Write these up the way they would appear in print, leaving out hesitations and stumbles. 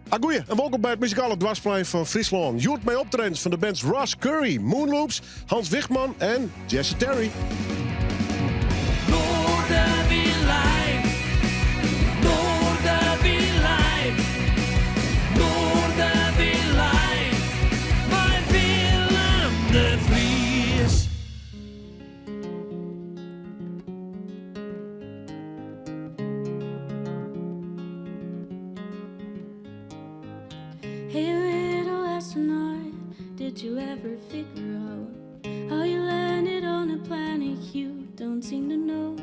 Agoeie en wolkom by it muzikale doarpsplein fan Fryslân. Hjoed mei optredens fan de bands Ross Curry, Moonloops, Hans Wichman en Jesse Terry. Noardewyn live, Noardewyn live, Noardewyn live, mei Willem de Vries. Hey little astronaut, did you ever figure out how you landed on a planet you don't seem to know?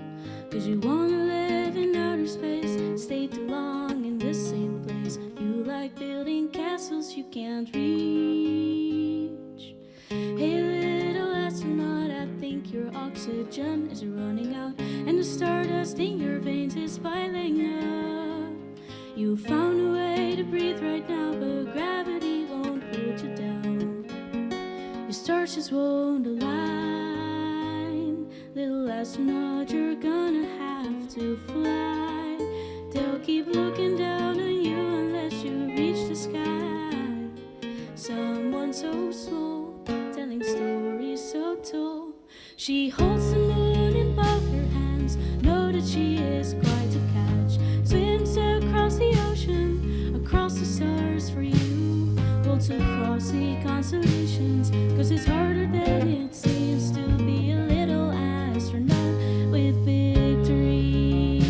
Cause you wanna live in outer space, stay too long in the same place. You like building castles you can't reach. Hey little astronaut, I think your oxygen is running out, and the stardust in your veins is piling up. You found a way to breathe right now, but gravity won't hold you down. Your stars just won't align. Little astronaut, you're gonna have to fly. They'll keep looking down on you unless you reach the sky. Someone so small, telling stories so tall. She holds the moon in both her hands. Know that she is quite a catch. Swims across the ocean, across the stars for you. Walks across the constellations, cause it's harder than it seems to be a little astronaut with big dreams.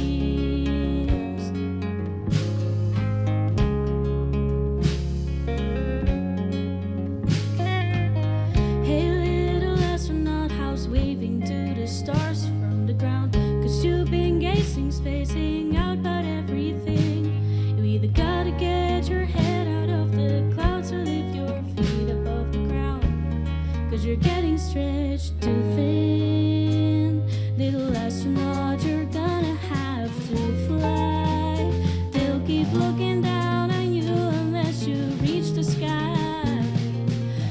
Hey little astronaut, how's waving to the stars from the ground? Cause you've been gazing, spacing out about everything. You either gotta get your head out of the clouds or lift your feet above the ground. Cause you're getting stretched too thin. Little astronaut, you're gonna have to fly. They'll keep looking down on you unless you reach the sky.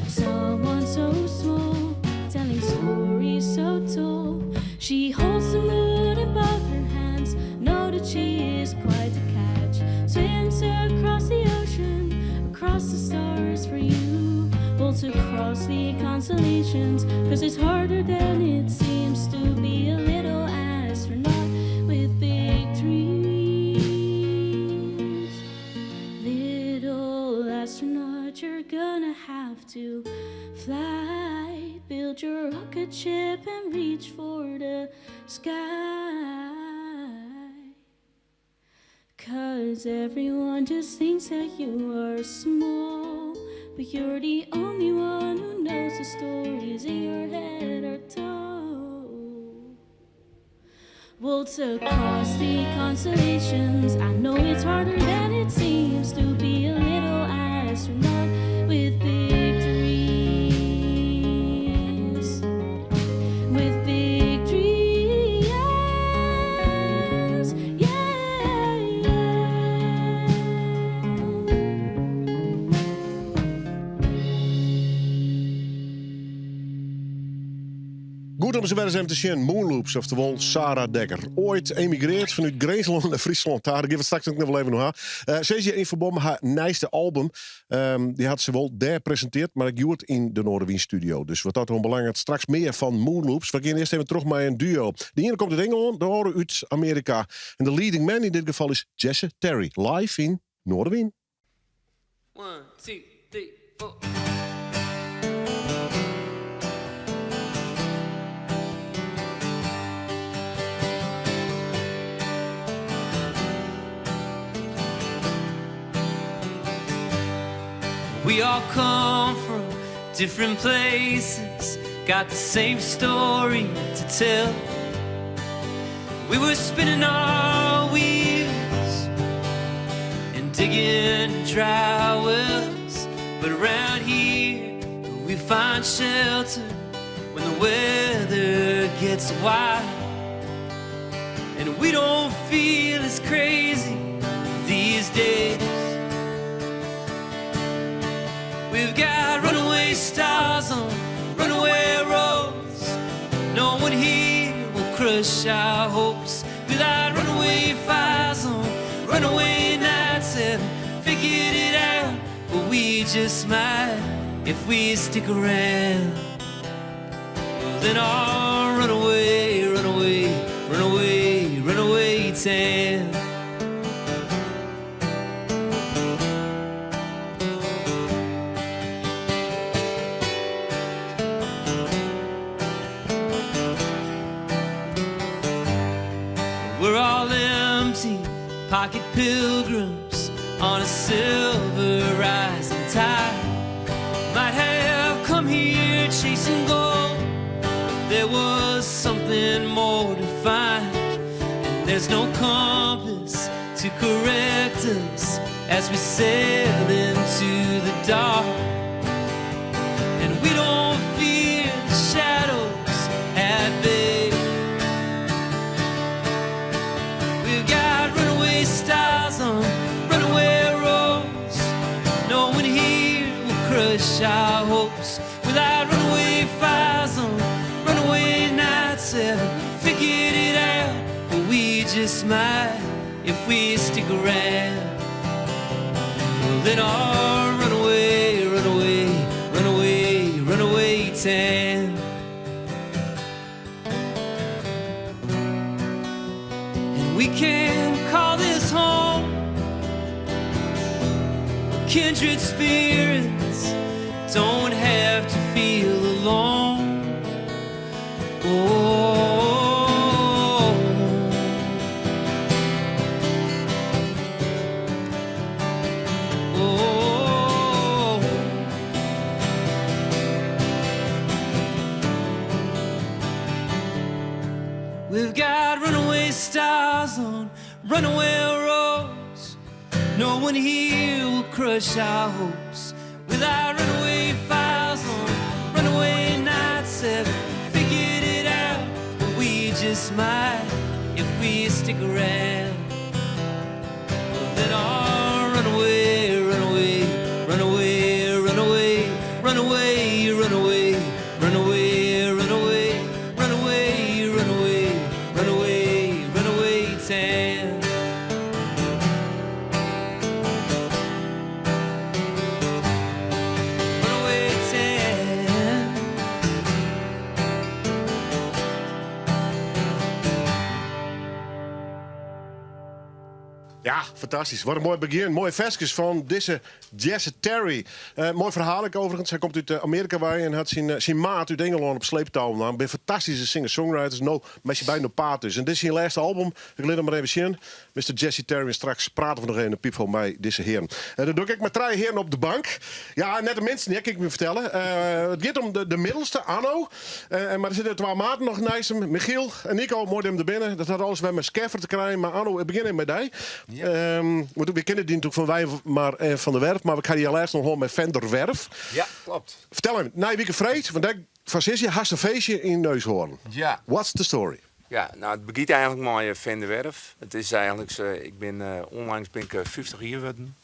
Someone so small, telling stories so tall. She holds the moon in both her hands. Know that she is quite a catch. Swims across the ocean, across the stars for you. Bolts across the constellations, cause it's harder than it seems to be a little astronaut with big dreams. Little astronaut, you're gonna have to fly. Build your rocket ship and reach for the sky. Cause everyone just thinks that you are small. But you're the only one who knows the stories in your head are told. Waltz across the constellations. I know it's harder than it seems to be a little astronaut with big dreams. With big dreams. Yeah, yeah. Goed om se wer ris even te sjen. Moonloops, oftewol Sarah Dekker. Oait emigreard fanút Grinslân nei Fryslân ta. Dêr gean we it straks ek noch wol even oer ha. Se is hjir yn ferbân mei har nijste album. Dy hat se wol dêr presintearre, mar ek hjoed yn de Noardewyn studio. Dus wat dat oanbelanget straks mear fan Moonloops. We gean earst even troch mei in duo. De iene komt út Ingelân, de oare út Amearika. En de leading man yn dit gefal is Jesse Terry. Live yn Noardewyn. One, two, three, four. We all come from different places, got the same story to tell. We were spinning our wheels and digging dry wells, but around here we find shelter when the weather gets wild. And we don't feel as crazy these days. We've got runaway stars on runaway roads. No one here will crush our hopes. We light runaway fires on runaway nights and figured it But we just might if we stick around. Well, then I'll run away, run away, run away, run away town. We're all empty pocket pilgrims on a silver rising tide. Might have come here chasing gold, but there was something more to find. And there's no compass to correct us as we sail into the dark. And we don't fear the shadows at bay. We've got runaway stars on runaway roads. No one here will crush our hopes. Without runaway fires on runaway nights, haven't figured it out, but we just might if we stick around. Well, then our runaway, runaway, runaway, runaway town. And we can call this home. Kindred spirits don't have to feel alone. Oh. Oh. We've got runaway stars on runaway roads. No one here will crush our hopes. With our runaway files on runaway nights, haven't figured it out, but we just might if we stick around. Well, then our runaway, runaway, runaway, runaway, runaway, runaway, runaway, runaway, runaway, runaway, runaway, runaway town. Runaway town. Ja, fantastysk. Wat in moai begjin. Moaie ferskes fan dizze Jesse Terry. Moai ferhaal ek overigens. Hy komt út Amearika wei en hat syn maat út Ingelân op sleeptou naam. Binne fantastyske singer-songwriters. No mei syn beiden op paad dus. En dit is syn lêste album. Ik lit him mar even sjen. Mister Jesse Terry. En straks prate we noch even in Piipfol mei dizze hearen. En dat doch ik ek mei trije hearen op de bank. Ja, net de minsten, ja, kin ik my fertelle. It giet om de middelste, Anno. Mar der sitte twa maten noch neist him, Michiel en Nico. Moai dat jim der binne. Dat hat alles wer mei Skeffer te krijen. Mar Anno, ik begjin even mei dy. Ja. Want we kenne dy natuerlik fan Wij maar en Van der Werf, mar we ha dy lêst noch hân mei Venderwerf. Ja, kloppet. Fertel even, nije wike freed, want dêr foar sis je, hast in feestje yn Neushoorn. Ja. What's the story? Ja, no, it begjint eigentlik mei Venderwerf. It is eigentlik, ik bin ûnlangs bin ik 50 jier wurden.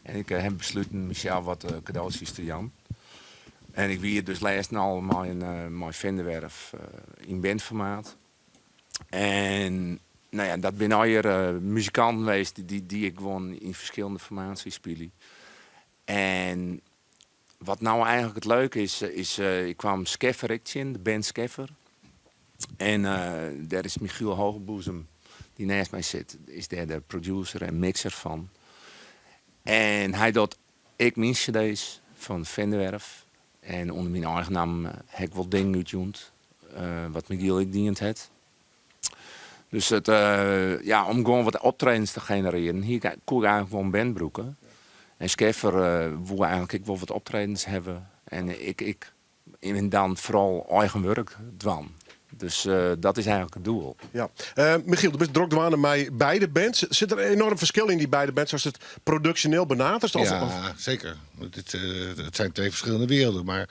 En ik ha besluten mysels wat kadootsjes te jaan. En ik wie dus lêsten al mei Venderwerf yn bandformaat. En no ja, dat binne allegear muzikanten west dy't ik gewoan yn ferskillende formaasjes spylje. En wat no eigentlik it leuke is, is ik kwam Skeffer ek tsjin, de band Skeffer. En dêr is Michiel Hoogenboezem, dy't neist my sit, is dêr de producer en mixer fan. En hy docht ek myn cd's fan Venderwerf. En ûnder myn eigen namme ha ik wol dingen útjûn, wat Michiel ek dien hat. Dus it, ja, om gewoan wat optredens te generearjen, hie ik, koe ik eigentlik wol in band brûke. En Skeffer woe eigentlik ek wol wat optredens hawwe. En ik en dan foaral eigen wurk dwaan. Dus dat is eigentlik it doel. Ja. Michiel, do bist drok dwaande mei beide bands. Sit der enoarm ferskil yn dy beide bands ast it produksjoneel benaderst? Of, Ja, of? zeker. Het zijn twee verschillende werelden, maar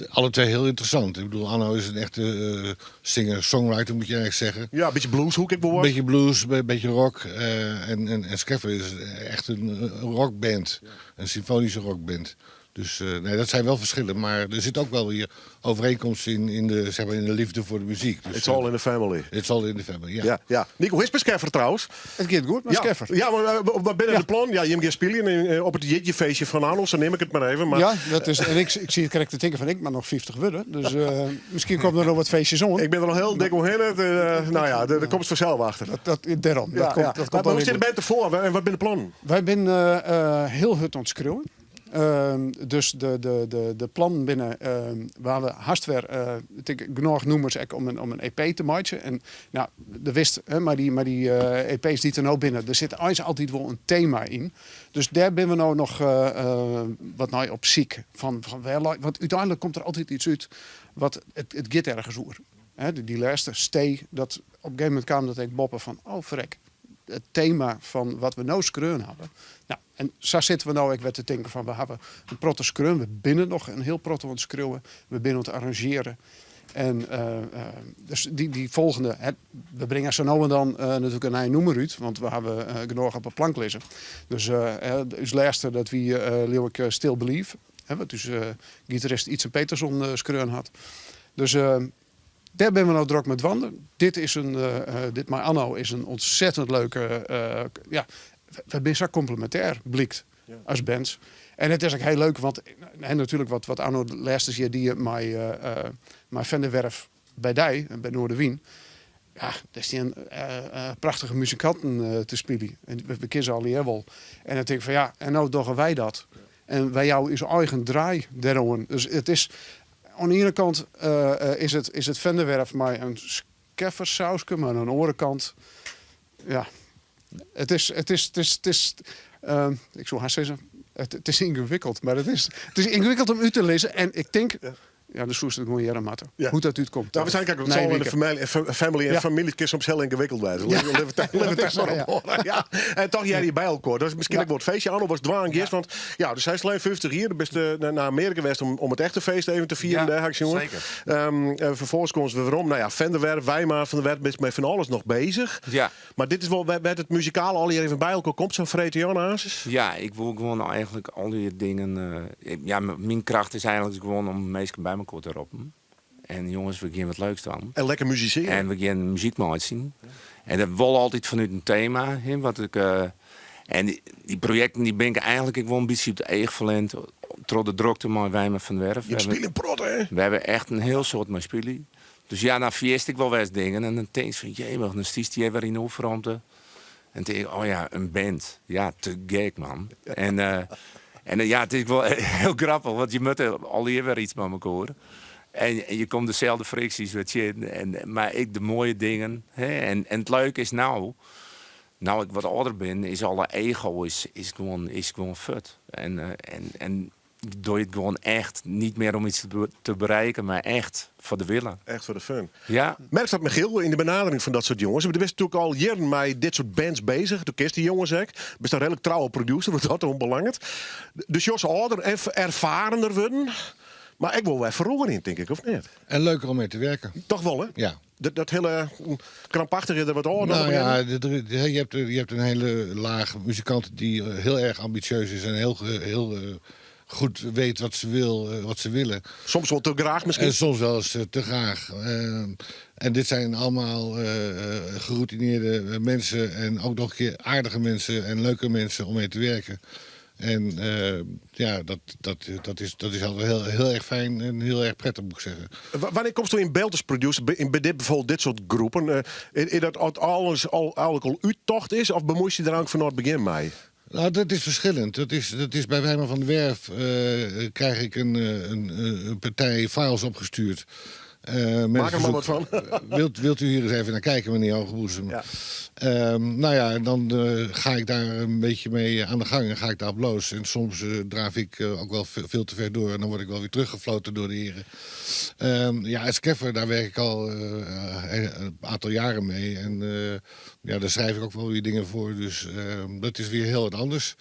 alle twee heel interessant. Ik bedoel, Anno is een echte singer-songwriter, moet je eigenlijk zeggen. Ja, in bytsje blueshoek ek wol Een beetje blues, een beetje rock. En Skeffer is echt een rockband. Een symfonische rockband. Dus nee, dat zijn wel verschillen. Maar er zit ook wel weer overeenkomst in de, zeg maar, in de liefde voor de muziek. Dus, It's all in the family. It's all in the family, ja. Ja. Nico, hoe is het met Skeffer trouwens? Het gaat goed met Skeffer. Ja, maar wat binnen de plan? Ja, je gaat spelen op het jitjefeestje van Arnold, zo neem ik het maar even. Maar... Ja, dat is, en ik zie het correct te denken van ik maar nog 50 worden. Dus misschien komt er nog wat feestjes om. Ik ben er al heel dik omheen. Nou ja, daar komt het vanzelf achter. Daarom. Dat komt, dat komt Maar hoe zit de band ervoor en wat binnen de plannen? Wij zijn heel hard aan het schreeuwen. Dus de plan binnen, waar we haast weer, ik genoeg noemers ook om een EP te maken. En nou, de wist, hè, maar die E P's die er nou binnen, er zit eigenlijk altijd wel een thema in. Dus daar ben we nou nog wat nou op ziek. Van wel, want uiteindelijk komt er altijd iets uit wat het gaat ergens oer. Hè, die laatste stay, dat op een gegeven moment kwam dat ik boppen van, oh verrek. Het thema van wat we nou skreun hebben. Nou, en zo zitten we nou, ik werd te denken van, we hebben een protte skreun. We binnen nog een heel protte aan het schreeuwen. We binnen aan het arrangeren. En dus die volgende, hè, we brengen zo nou en dan natuurlijk een eind noemer uit, want we hebben genoeg op een plank liggen. Dus dus laatste dat we leeuw ik Still Believe, hè, wat dus gitarist Ietsen Peterson skreun had. Dus daar ben we nou druk met wandelen. Dit is een dit maar Anno is een ontzettend leuke, ja, we zijn zo complementair, blijkt, als bands. En het is ook heel leuk, want en natuurlijk wat Anno de laatste keer die mij Van der Werf bij die, bij Noardewyn. Ja, daar zijn prachtige muzikanten te spelen. En we kennen ze al hier wel. En dan denk ik van ja, en nou doen wij dat. En wij jou is eigen draai daarom. Dus het is, aan de ene kant is het Van der Werf maar een skeffersauske, maar aan de andere kant, ja, het is, het is, het is, het is ik zou haast zeggen, het is ingewikkeld, maar het is ingewikkeld om u te lezen. En ik denk, ja, de soest het gewoon jaren matten. Hoe dat uitkomt. Nou, we zijn kijk, het Nee, zal in de Wieke. family en familie is soms heel ingewikkeld bij. Leven Dat is maar zo, ja. op hoor. Ja. En toch jij die bij elkaar. Dat is misschien ook wel het feestje. Arno was dwang eerst, want ja, dus hij is alleen 50 hier. De beste naar Amerika geweest om het echte feest even te vieren. Ja, daar, ik jongen. zeker. Vervolgens komen ze weer om. Nou ja, Van der Werf, Wijma, Van der Werf is met van alles nog bezig. Maar dit is wel werd het muzikale al hier even bij elkaar komt, zo'n vrete Jan Hazes. Ja, ik wil gewoon eigenlijk al die dingen. Ik, ja, mijn kracht is eigenlijk gewoon om mensen bij elkaar te roepen. En jongens, we gaan wat leuks doen. En lekker musiceren. En we gaan muziek maken. En dat wil altijd vanuit een thema. Hè, wat ik, en die projecten die ben ik eigenlijk ik wel een beetje op de eeg verlend. Trots de drukte maar wij met Van der Werf. Je hebt spelen prot, hè? We hebben echt een heel soort met spelen. Dus ja, nou vergist ik wel eens dingen. En dan denk ik van, jemig, dan stiest die weer in de oefenruimte. En dan denk ik, oh ja, een band. Ja, te gek, man. En ja, het is wel heel grappig, want je moet er alweer weer iets met elkaar horen. En je komt dezelfde fricties wat je in. Maar ik de mooie dingen. Hè? En het leuke is nou, nou ik wat ouder ben, is alle ego is gewoon fut. En doe je het gewoon echt niet meer om iets te bereiken, maar echt voor de willen. Echt voor de fun. Ja. Merk dat Michiel in de benadering van dat soort jongens? Je bent natuurlijk al jaren met dit soort bands bezig. De kist die jongens ook. Bent een redelijk trouwe producer, wat dat onbelangrijk. Dus Jos ouder en ervarener worden. Maar ik wil wel veranderen in, denk ik, of niet? En leuker om mee te werken. Toch wel, hè? Ja. Dat hele krampachtige, dat wat ouder nog meer. Je hebt een hele laag muzikanten die heel erg ambitieus is en heel goed weet wat ze wil wat ze willen. Soms wel te graag misschien. En soms wel eens te graag. En dit zijn allemaal geroutineerde mensen en ook nog een keer aardige mensen en leuke mensen om mee te werken. En ja, dat is altijd heel, heel erg fijn en heel erg prettig, moet ik zeggen. Wanneer komst u in beeld als producer, in dit, bijvoorbeeld dit soort groepen? Is dat alles eigenlijk al uittocht is of bemoei je er ook vanaf het begin mee? Nou, dat is verschillend. Dat is bij Wijma van der Werf krijg ik een partij files opgestuurd. Met Maak er maar verzoek, wat van. Wilt u hier eens even naar kijken, meneer Hoogenboezem? En dan ga ik daar een beetje mee aan de gang en ga ik daar op los. En soms draaf ik ook wel veel te ver door en dan word ik wel weer teruggefloten door de heren. Skeffer, daar werk ik al een aantal jaren mee. En daar schrijf ik ook wel weer dingen voor. Dus dat is weer heel wat anders.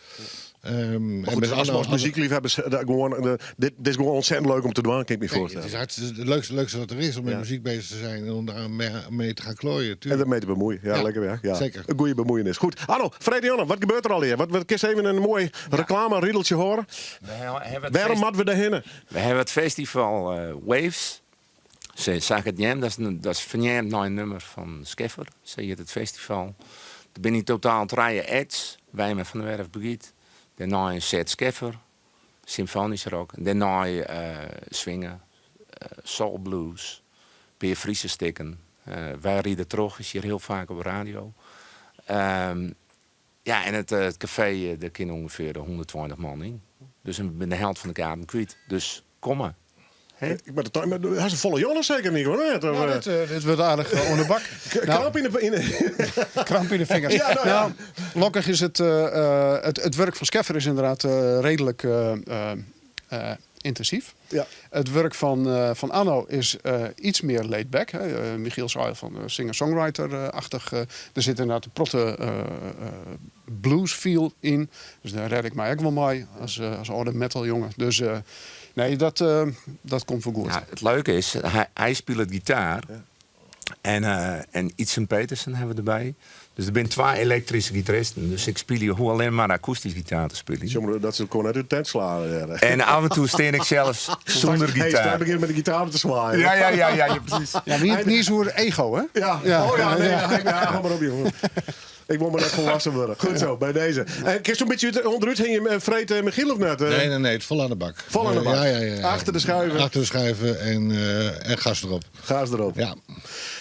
Maar goed, als muziekliefhebbers, gewoon, dit is gewoon ontzettend leuk om te doen, kan ik me Nee, voorstellen. het is hartstikke het leukste wat er is om met muziek bezig te zijn en om daar mee te gaan klooien. En Tuurlijk. daarmee te bemoeien. Ja, lekker weer. Ja. zeker. Een goede bemoeienis. Goed. Anno, Fred Jonne, wat gebeurt er al hier? Wat kun je even een mooi reclame-riedeltje horen? We hebben het Waarom moeten we daarheen? We hebben het festival Waves. Ze zag het jam, dat is vernieuwd naar een nummer van Skeffer. Ze heet het festival. Er ben in totaal drie acts. Wij met Van der Werf Brigitte. Daarna een set Skeffer, symfonische rock. En daarna swingen, soul blues, Peer Friese stikken. Wij rieden terug, is hier heel vaak op radio. Ja, en het café, daar kunnen ongeveer de 120 man in. Dus ik ben de helft van de kaarten kwijt. Dus kom maar. Hè? Ik ben de tuin, maar hij is een volle jongen zeker niet, hoor. Hè? Nou, dit wordt aardig onder de bak. Kramp in de Kramp in de vingers. Ja, nou ja. Nou, lokkig is het werk van Skeffer is inderdaad redelijk intensief. Het werk van Anno is iets meer laid back. Hè. Michiel zei van singer-songwriter-achtig. Er zit inderdaad een protte blues feel in. Dus daar red ik mij ook wel mee als oude metal jongen. Dus nee, dat komt voor goed. Ja, het leuke is, hij speelt gitaar. En Ietsen Petersen hebben we erbij. Dus er zijn twee elektrische gitaristen. Dus ik speel hier hoe alleen maar akoestisch gitaar te spelen. Jongen, dat ze gewoon uit de tent slaan. Ja. En af en toe steen ik zelfs zonder Hey, gitaar. straks begint met de gitaar te zwaaien. Ja, precies. Ja, maar niet zo'n ego, hè? Ja. Ja. Oh ja, nee, ja, ja, ga maar op, jongen. Ik wil maar net volwassen worden. Goed zo, bij deze. En kun je zo'n beetje onderuit hing je met Freet en Michiel of net? Nee, nee, nee, het vol aan de bak. Vol aan de bak. Ja. Achter de schuiven. Achter de schuiven en gas erop. Gas erop. Ja.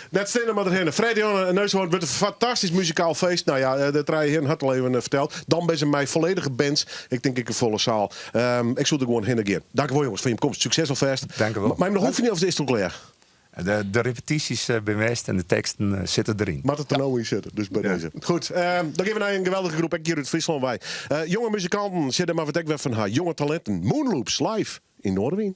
Net stil maar erheen. Fred Jonne en Neushoorn wordt een fantastisch muzikaal feest. Nou ja, de Trije Hen had al even verteld. Dan ben ze mij volledige bands. Ik denk ik een volle zaal. Ik zoek er gewoon heen again. Dank u wel jongens voor je komst. Succes alvast. Dank u wel. Maar nog hoef je niet of het is al klaar. De repetities bij West en de teksten zitten erin. Maar het er nou in zitten, dus bij deze. Goed, dan geven wij een geweldige groep hier uit Friesland wij. Jonge muzikanten, zitten maar wat ik weer van haar. Jonge talenten, Moonloops, live in Noardewyn.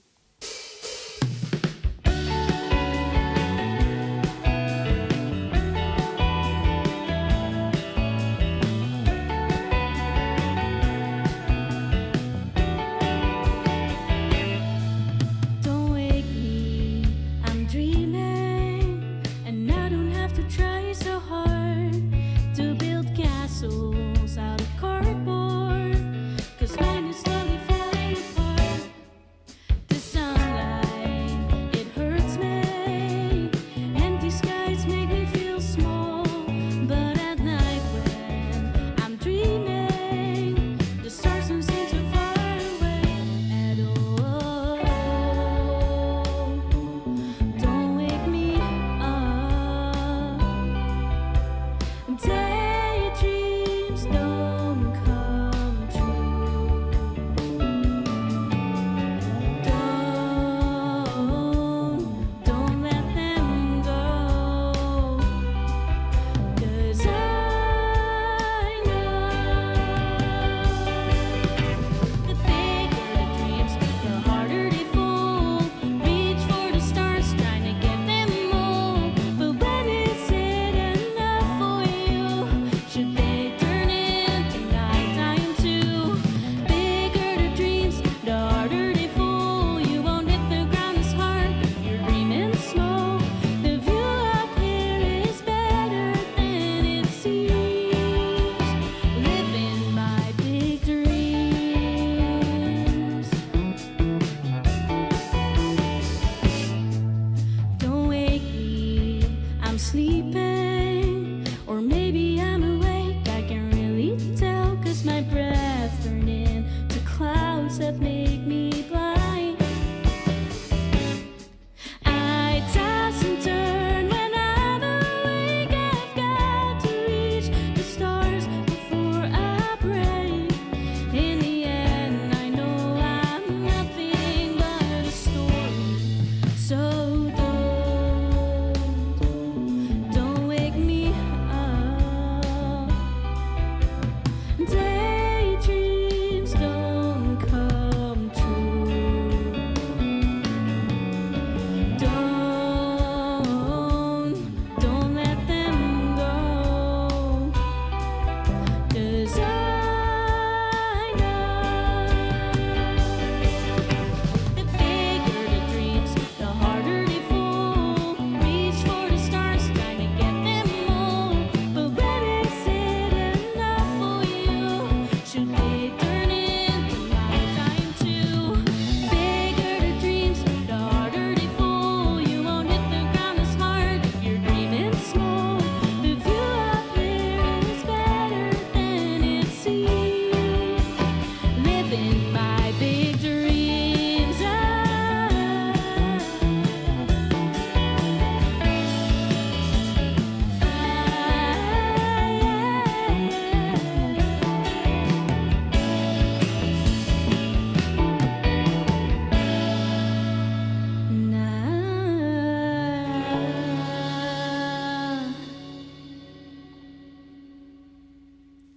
Don't wake me, I'm dreaming, and I don't have to try so hard to build castles out of cardboard, because mine is slowly falling apart. The sunlight, it hurts me, empty skies make me feel small, but at night when I'm dreaming, the stars don't seem so far away at all. Don't wake me up. Daydreams don't come true. Don't let them go. Because I know the bigger the dreams, the harder they fall. Reach for the stars, trying to get them all. But when is it enough for you? Should they turn into nighttime too? Bigger the dreams, the harder they fall. You won't hit the ground as hard if you're dreaming small. The view up here is better than it seems. Living my big dreams. Don't wake me, I'm sleeping. Or maybe I'm awake, I can't really tell. Because my breath turned into clouds that make me blind. I toss and turn when I'm awake. I've got to reach the stars before I break. In the end, I know I'm nothing but a story. So don't wake me up. Daydreams don't come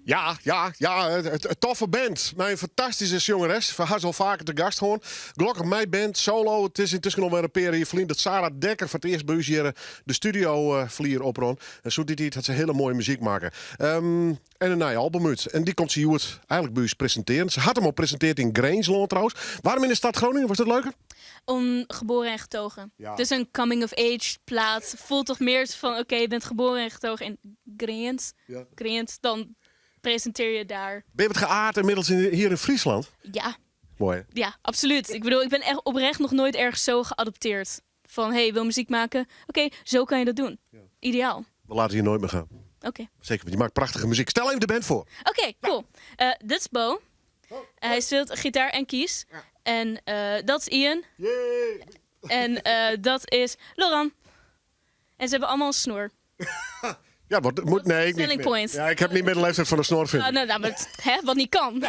Ja, ja, ja, it toffe band. Mei in fantastyske sjongeres. We ha se al faker te gast hân. Gelokkich mei band, solo. It is yntusken alwer in pear jier ferlyn dat Sarah Dekker foar it earst by ús hjir de studio flier oprûn. En sûnt dy tiid hat se hele moaie muzyk makke. En in nij album út. En dy komt se hjoed eigenlik by ús presintearjen. Se hat him al presinteard yn Grinslân trouwens. Waarom in de stad Groningen? Was dat leuker? Om geboren en getogen. Ja. Dus een coming of age plaat voelt toch meer van oké, je bent geboren en getogen in Grins. Ja. Grins, dan presenteer je daar. Ben je wat geaard inmiddels hier in Friesland? Ja. Mooi, hè? Ja, absoluut. Ik bedoel, ik ben echt oprecht nog nooit ergens zo geadopteerd. Van, hey, wil muziek maken? Oké, zo kan je dat doen. Ja. Ideaal. We laten je nooit meer gaan. Oké. Zeker, want je maakt prachtige muziek. Stel even de band voor. Oké, cool. Dit is Bo. Oh. Hij speelt gitaar en keys. Ja. En dat is Ian. Yay. En dat is Laurent. En ze hebben allemaal een snor. Ja, wat moet, nee, ik niet Selling meer. point. Ja, ik heb niet meer de leeftijd van de snor, vind ik. Nou, maar het, hè, wat niet kan.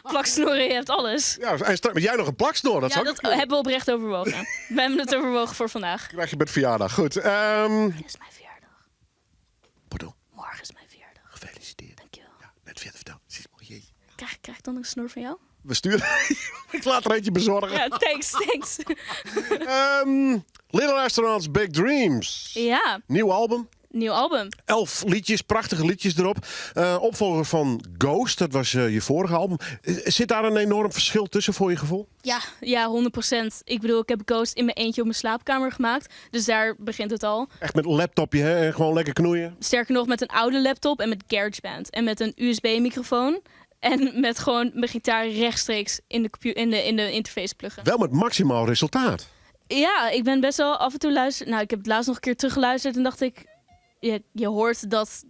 Plaksnoren, je hebt alles. Ja, en straks, maar jij nog een plaksnor, dat Ja, zou dat ik kunnen. hebben we oprecht overwogen. We hebben het overwogen voor vandaag. Krijg je met verjaardag. Goed. Morgen is mijn verjaardag. Pardon? Morgen is mijn verjaardag. Gefeliciteerd. Dankjewel. Ja, net verder verteld. Het is mooi, jeetje. Krijg ik dan een snor van jou? We sturen. Ik laat er eentje bezorgen. Ja, thanks, thanks. Little Astronauts Big Dreams. Ja. Nieuw album. Nieuw album. 11 liedjes, prachtige liedjes erop. Opvolger van Ghost, dat was je vorige album. Zit daar een enorm verschil tussen voor je gevoel? Ja, ja, 100%. Ik bedoel, ik heb Ghost in mijn eentje op mijn slaapkamer gemaakt. Dus daar begint het al. Echt met een laptopje, hè? En gewoon lekker knoeien? Sterker nog, met een oude laptop en met GarageBand. En met een U S B-microfoon. En met gewoon mijn gitaar rechtstreeks in de interface pluggen. Wel met maximaal resultaat. Ja, ik ben best wel af en toe luister-, nou, ik heb het laatst nog een keer teruggeluisterd en dacht ik... Je hoort dat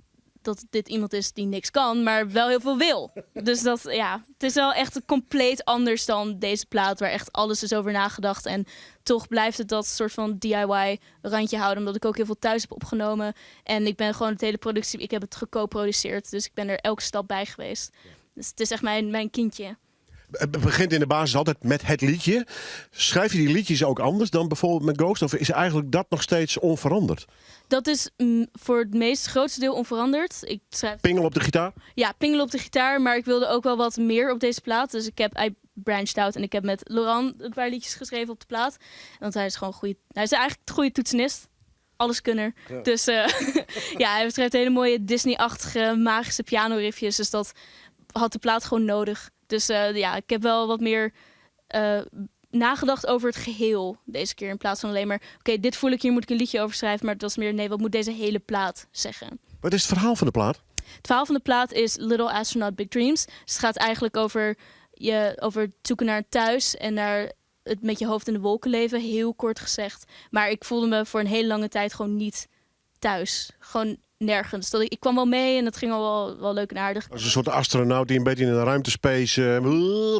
dit iemand is die niks kan, maar wel heel veel wil. Dus dat, ja, het is wel echt compleet anders dan deze plaat, waar echt alles is over nagedacht. En toch blijft het dat soort van DIY randje houden, omdat ik ook heel veel thuis heb opgenomen. En ik ben gewoon het hele productie, ik heb het geco-produceerd, dus ik ben er elke stap bij geweest. Dus het is echt mijn kindje. Het begint in de basis altijd met het liedje. Schrijf je die liedjes ook anders dan bijvoorbeeld met Ghost? Of is eigenlijk dat nog steeds onveranderd? Dat is voor het meest grootste deel onveranderd. Ik schrijf... Pingel op de gitaar? Ja, pingel op de gitaar. Maar ik wilde ook wel wat meer op deze plaat. Dus ik heb I branched out en ik heb met Laurent een paar liedjes geschreven op de plaat. Want hij is gewoon goeie, hij is eigenlijk een goede toetsenist. Alleskunner. Dus hij schrijft hele mooie Disney-achtige magische pianoriffjes. Dus dat had de plaat gewoon nodig. Dus ik heb wel wat meer nagedacht over het geheel deze keer. In plaats van alleen maar, oké, dit voel ik, hier moet ik een liedje over schrijven. Maar het was meer, nee, wat moet deze hele plaat zeggen? Wat is het verhaal van de plaat? Het verhaal van de plaat is Little Astronaut Big Dreams. Dus het gaat eigenlijk over het zoeken naar thuis en naar het met je hoofd in de wolken leven, heel kort gezegd. Maar ik voelde me voor een hele lange tijd gewoon niet thuis. Gewoon nergens. Dat ik kwam wel mee en dat ging al wel leuk en aardig. Als een soort astronaut die een beetje in de ruimtespace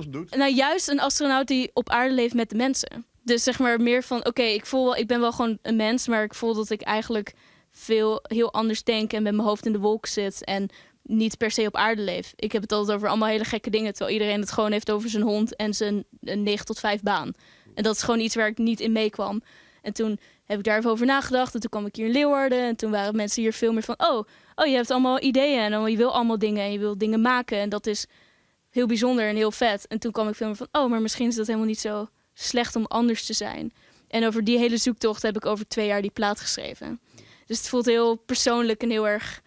doet. Nou, juist een astronaut die op aarde leeft met de mensen. Dus meer van, oké, ik voel wel, ik ben wel gewoon een mens, maar ik voel dat ik eigenlijk veel heel anders denk en met mijn hoofd in de wolk zit en niet per se op aarde leef. Ik heb het altijd over allemaal hele gekke dingen, terwijl iedereen het gewoon heeft over zijn hond en zijn 9 tot 5 baan. En dat is gewoon iets waar ik niet in meekwam. En toen heb ik daar even over nagedacht. En toen kwam ik hier in Leeuwarden. En toen waren mensen hier veel meer van... Oh, je hebt allemaal ideeën en je wil allemaal dingen en je wil dingen maken. En dat is heel bijzonder en heel vet. En toen kwam ik veel meer van... oh, maar misschien is dat helemaal niet zo slecht om anders te zijn. En over die hele zoektocht heb ik over 2 jaar die plaat geschreven. Dus het voelt heel persoonlijk en heel erg...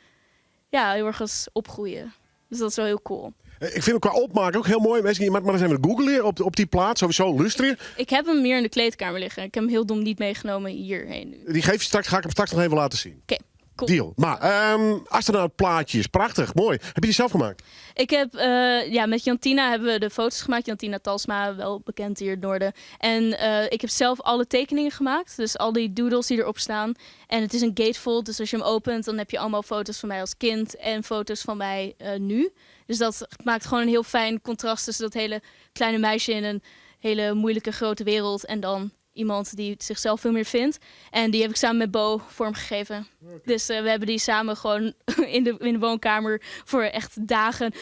ja, heel erg als opgroeien. Dus dat is wel heel cool. Ik vind hem qua opmaak ook heel mooi. Mensen, je moet maar eens even googlen op die plaat. Sowieso luisteren. Ik heb hem meer in de kleedkamer liggen. Ik heb hem heel dom niet meegenomen hierheen nu. Die geef je straks, ga ik hem straks nog even laten zien. Oké, cool. Deal. Maar astronautplaatjes, prachtig, mooi. Heb je die zelf gemaakt? Ik heb ja, met Jantina hebben we de foto's gemaakt. Jantina Talsma, wel bekend hier in het noorden. En ik heb zelf alle tekeningen gemaakt. Dus al die doodles die erop staan. En het is een gatefold, dus als je hem opent, dan heb je allemaal foto's van mij als kind en foto's van mij nu. Dus dat maakt gewoon een heel fijn contrast tussen dat hele kleine meisje in een hele moeilijke grote wereld en dan iemand die zichzelf veel meer vindt. En die heb ik samen met Bo vormgegeven. Dus we hebben die samen gewoon in de woonkamer voor echt dagen.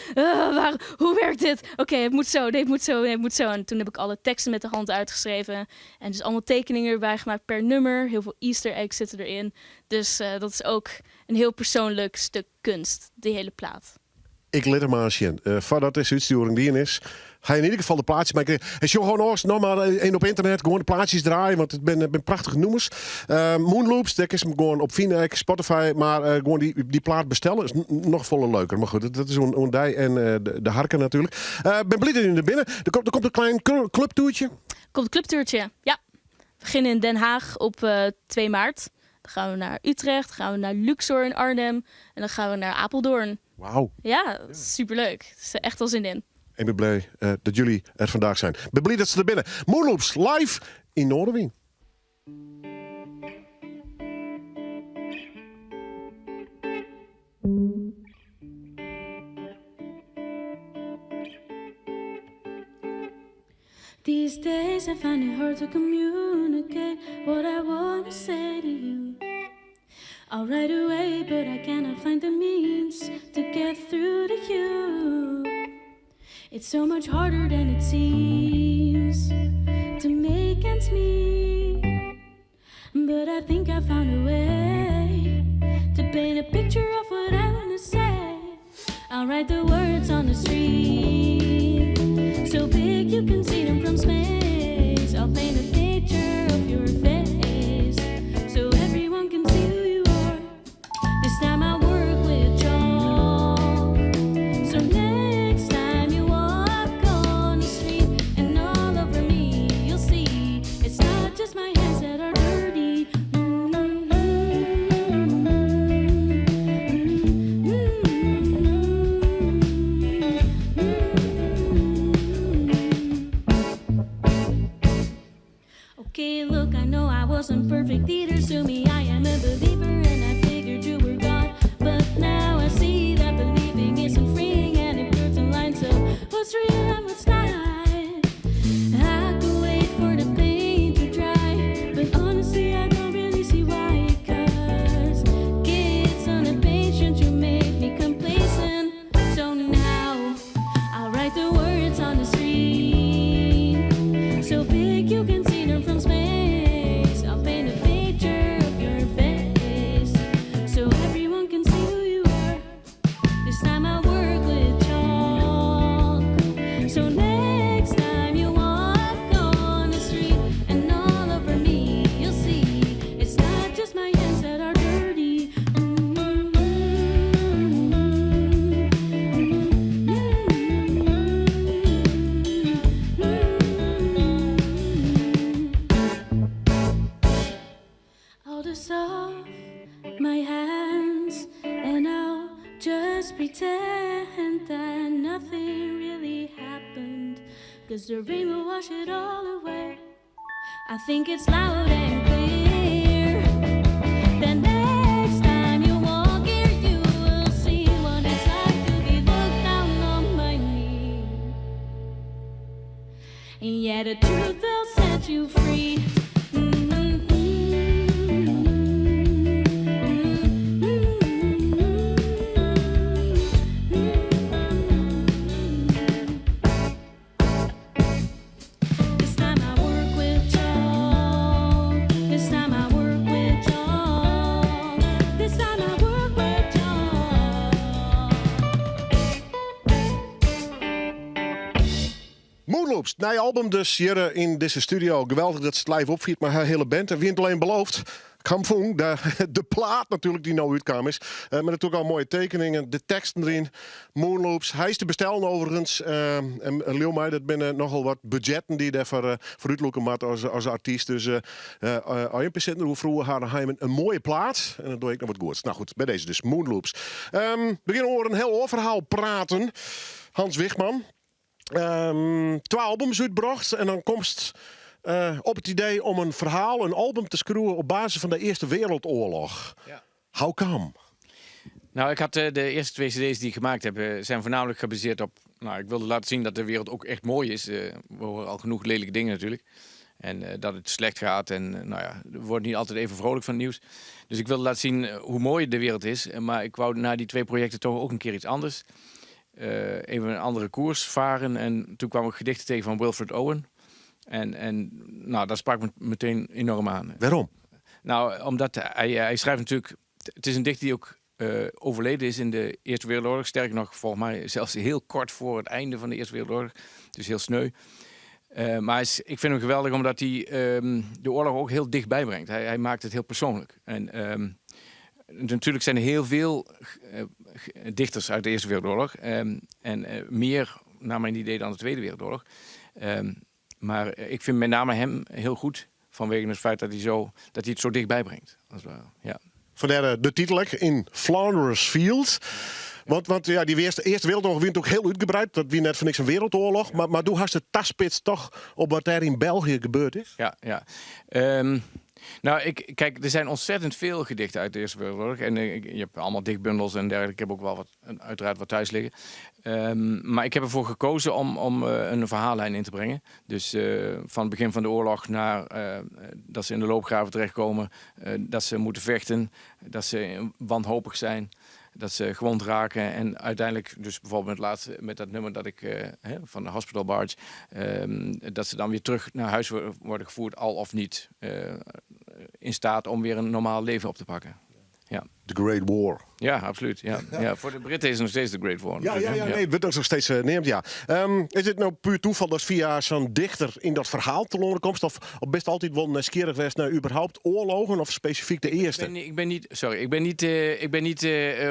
Hoe werkt dit? Oké, het moet zo, nee, het moet zo, nee, het moet zo. En toen heb ik alle teksten met de hand uitgeschreven. En dus allemaal tekeningen erbij gemaakt per nummer. Heel veel easter eggs zitten erin. Dus dat is ook een heel persoonlijk stuk kunst, die hele plaat. Ik lit him mar ris sjen. Foardat dizze útstjoering dien is, ha je yn ieder gefal de plaatsjes mei krigen. En sjoch gewoan oars noch mar even op ynternet, gewoan de plaatsjes draaie, want it binne prachtige nûmers. Moonloops, dêr kinst him gewoan op fine, ek Spotify, mar gewoan dy plaat bestelle is noch folle leuker. Mar goed, dat is oan dy en de harker natuerlik. Ben bliid dat jim der binne. Der komt in klein clubtoertje. Komt een clubtoertje, ja. We beginnen in Den Haag op 2 maart. Dan gaan we naar Utrecht, dan gaan we naar Luxor in Arnhem en dan gaan we naar Apeldoorn. Wauw. Ja, superleuk. Er is echt al zin in. Ik ben blij dat jullie er vandaag zijn. Ik ben blij dat ze er binnen. Moonloops live in Noardewyn. These days I find it hard to communicate what I wanna say to you. I'll write away, but I cannot find the means to get through to you. It's so much harder than it seems to make ends meet. But I think I found a way to paint a picture of what I wanna say. I'll write the words on the street so big you can see them from space. I'll paint a picture of your face so everyone can see who you are. This time I work with chalk. So next time you walk on the street and all over me, you'll see it's not just my hands that are dirty. Okay, look, I know I wasn't perfect either. Sue me, I am a believer, and I figured you were God. But now I see that believing isn't freeing, and it blurs the lines of what's real and what's not. I could wait for the paint to dry, but honestly, I don't really see why. 'Cause kids on a patient, you make me complacent. So now I'll write the words on the street so big you can see them from space. I'll paint a picture of your face so everyone can see who you are. This time I work with chalk. So next time you walk on the street and all over me, you'll see it's not just my hands that are dirty. I'll dust off my hands and I'll just pretend that nothing really happened. 'Cause the rain will wash it all away. I think it's loud and clear. The next time you walk here, you will see what it's like to be looked down on by me. And yeah, the truth will set you free. This time I work with chalk. This time I work with chalk. This time I work with chalk. Moonloops, nij album dus hjir yn dizze studio. Geweldich dat se it live opfiert mei har hiele band. En wie it alleen beloofd. Kamfung, de plaat natuerlik dy't no útkaam is. Mei natuerlik al moaie tekeningen, de teksten deryn. Moonloops, hy is te bestellen overigens. En leau my, dat binne nochal wat budzjetten dy't dêrfoar foar útlûke moatte as artyst. Dus as jim sitten oer froeger har heim in moaie plaat. En dan doch ik noch wat goeds. Nou goed, by dizze dus Moonloops. We gean oer in hiel oar ferhaal praten. Hans Wigman. Twa albums útbrocht en dan komst op it idee om in ferhaal, in album te skriuwen op basis fan de Earste Wereldoorlog. Ja. How come? Nou, ik had de eerste twee cd's die ik gemaakt heb, zijn voornamelijk gebaseerd op... Nou, ik wilde laten zien dat de wereld ook echt mooi is. We horen al genoeg lelijke dingen natuurlijk. En dat het slecht gaat en nou ja, er wordt niet altijd even vrolijk van het nieuws. Dus ik wilde laten zien hoe mooi de wereld is. Maar ik wou na die twee projecten toch ook een keer iets anders. Even een andere koers varen. En toen kwam ik gedichten tegen van Wilfred Owen. En nou, dat sprak me meteen enorm aan. Waarom? Nou, omdat hij schrijft natuurlijk... Het is een dichter die ook overleden is in de Eerste Wereldoorlog. Sterker nog, volgens mij zelfs heel kort voor het einde van de Eerste Wereldoorlog. Dus heel sneu. Maar ik vind hem geweldig omdat hij de oorlog ook heel dichtbij brengt. Hij maakt het heel persoonlijk. En natuurlijk zijn er heel veel dichters uit de Eerste Wereldoorlog. En meer, naar mijn idee, dan de Tweede Wereldoorlog. Maar ik vind met name hem heel goed vanwege het feit dat hij het zo dichtbij brengt. Als het ware. Ja. Vandaar de titel ook, In Flanders Fields. Want ja, die Eerste Wereldoorlog wint ook heel uitgebreid. Dat wie net voor niks een wereldoorlog. Maar doe hast de taspits toch op wat er in België gebeurd is? Ja, ja. Er zijn ontzettend veel gedichten uit de Eerste Wereldoorlog. En je hebt allemaal dichtbundels en dergelijke. Ik heb ook wel wat, uiteraard wat thuis liggen. Maar ik heb ervoor gekozen om een verhaallijn in te brengen. Dus van het begin van de oorlog naar dat ze in de loopgraven terechtkomen. Dat ze moeten vechten. Dat ze wanhopig zijn. Dat ze gewond raken. En uiteindelijk, dus bijvoorbeeld met, laatste, met dat nummer dat ik hè, van de Hospital Barge, dat ze dan weer terug naar huis worden gevoerd, al of niet in staat om weer een normaal leven op te pakken. Ja. The Great War. Ja, absoluut. Ja. Ja, voor de Britten is het nog steeds de Great War. Ja, ja, ja, natuurlijk, hè? nee, het wordt ook nog steeds neemt, ja. Is het nou puur toeval dat via zo'n dichter in dat verhaal te loren komt? Of best altijd wel nieuwsgierig geweest naar überhaupt oorlogen of specifiek de Ik eerste? ben niet, ik ben niet, sorry, ik ben niet ik ben niet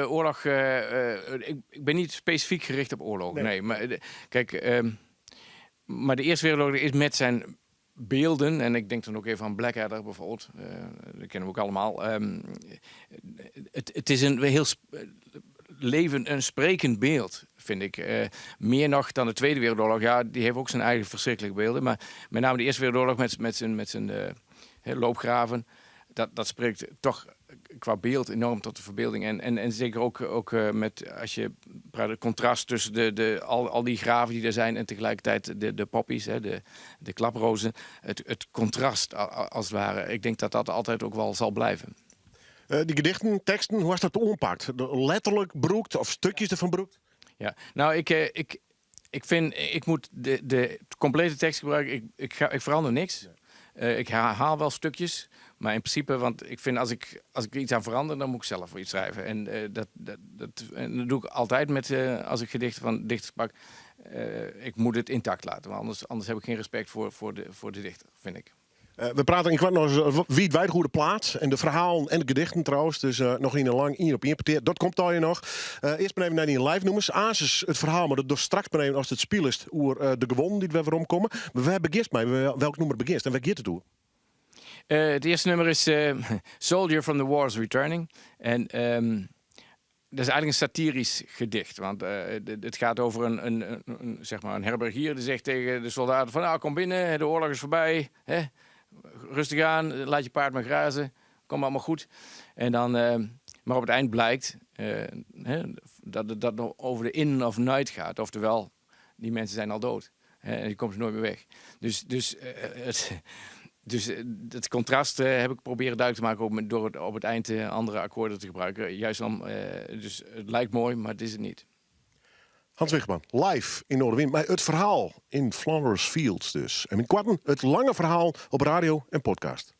oorlog, ik, ik ben niet specifiek gericht op oorlogen. Nee. Nee, maar kijk, maar de Eerste Wereldoorlog is met zijn beelden, en ik denk dan ook even aan Blackadder bijvoorbeeld, dat kennen we ook allemaal. Het is een heel levend, een sprekend beeld, vind ik. Meer nog dan de Tweede Wereldoorlog. Ja, die heeft ook zijn eigen verschrikkelijke beelden. Maar met name de Eerste Wereldoorlog met zijn loopgraven, dat spreekt toch qua beeld enorm tot de verbeelding. En zeker ook met, als je praat, het contrast tussen al die graven die er zijn en tegelijkertijd de poppies, hè, de klaprozen. Het contrast, als het ware. Ik denk dat dat altijd ook wel zal blijven. Die gedichten, teksten, hoe was dat oppakt? Letterlijk broekt of stukjes ervan broekt? Ja, nou, ik ik, ik vind, ik moet de complete tekst gebruiken. Ik verander niks. Ik herhaal wel stukjes, maar in principe, want ik vind als ik iets aan verander, dan moet ik zelf iets schrijven. En dat doe ik altijd met, als ik gedichten van dichters pak. Ik moet het intact laten, want anders heb ik geen respect voor de dichter, vind ik. We praten in kwart nog eens wie het wij goede plaats en de verhalen en de gedichten trouwens. Dus nog in een lang één op één parteer. Dat komt al je nog. Eerst maar even naar die live nummers. Asus het verhaal, maar dat doet straks maar even als het spel is oer de gewonnen die we weer omkomen. Maar we hebben begist mij. Welk nummer begist en waar gaat het toe? Het eerste nummer is Soldier from the Wars Returning. En dat is eigenlijk een satirisch gedicht. Want het gaat over een herbergier die zegt tegen de soldaten van, nou, kom binnen, de oorlog is voorbij. Hè? Rustig aan, laat je paard maar grazen. Komt allemaal goed. En dan, maar op het eind blijkt hè, dat het dat nog over de inn of night gaat. Oftewel, die mensen zijn al dood. Hè, en die komen ze nooit meer weg. Dus het contrast heb ik proberen duidelijk te maken ook door op het eind andere akkoorden te gebruiken. Juist om, dus het lijkt mooi, maar het is het niet. Hans Wigman, live in Noardewyn. Maar het verhaal in Flanders Fields dus. En in kwarten het lange verhaal op radio en podcast.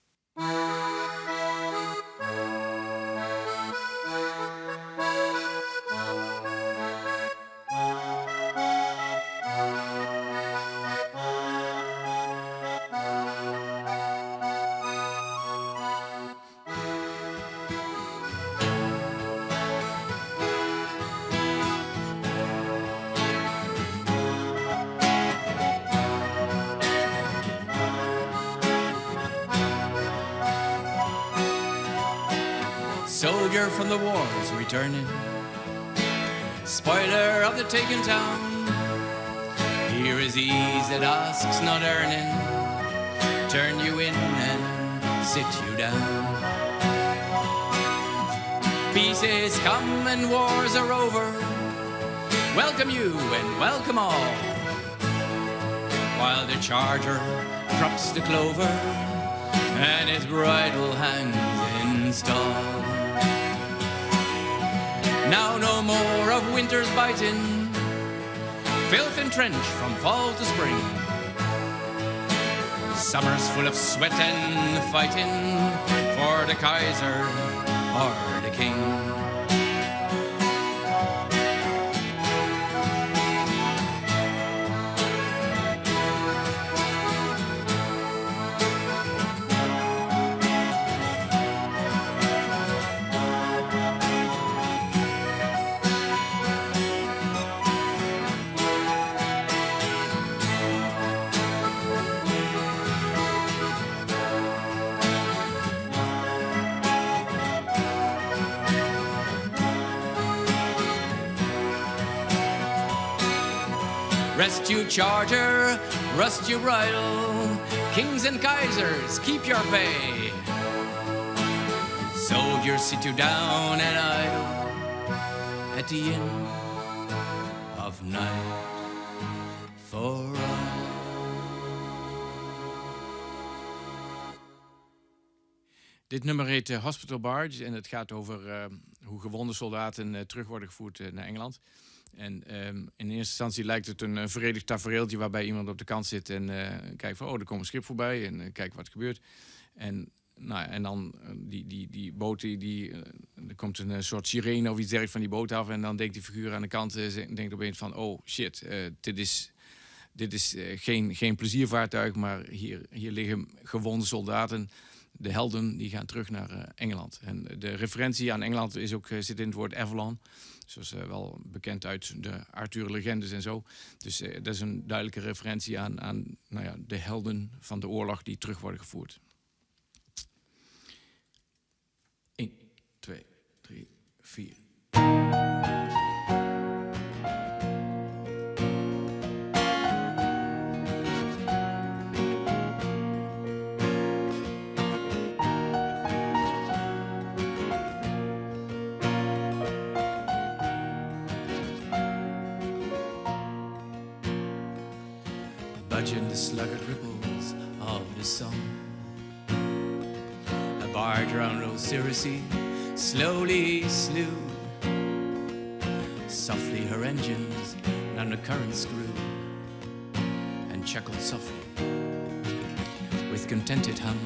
Soldier from the wars returning, spoiler of the taken town. Here is ease that asks not earning, turn you in and sit you down. Peace is come and wars are over, welcome you and welcome all. While the charger crops the clover and his bridle hangs in stall. Now no more of winter's biting, filth and trench from fall to spring. Summer's full of sweat and fighting for the Kaiser or the King. Rest you charger, rust you bridle, kings and kaisers, keep your pay. Soldiers, sit you down and idle at the end of night for I. Dit nummer heet Hospital Barge en het gaat over hoe gewonde soldaten terug worden gevoerd naar Engeland. En in eerste instantie lijkt het een vredig tafereeltje waarbij iemand op de kant zit en kijkt van, oh, er komt een schip voorbij en kijk wat er gebeurt. En, nou ja, en dan die boot, er komt een soort sirene of iets dergelijks van die boot af. En dan denkt die figuur aan de kant, denkt opeens van, oh shit, dit is geen pleziervaartuig, maar hier liggen gewonde soldaten. De helden die gaan terug naar Engeland. En de referentie aan Engeland zit in het woord Avalon. Zoals wel bekend uit de Arthur-legendes en zo. Dus dat is een duidelijke referentie aan de helden van de oorlog die terug worden gevoerd. 1, 2, 3, 4. Budging the sluggard ripples of the sun. A barge round old Circe slowly slew. Softly her engines down the current screw, and chuckled softly with contented hum,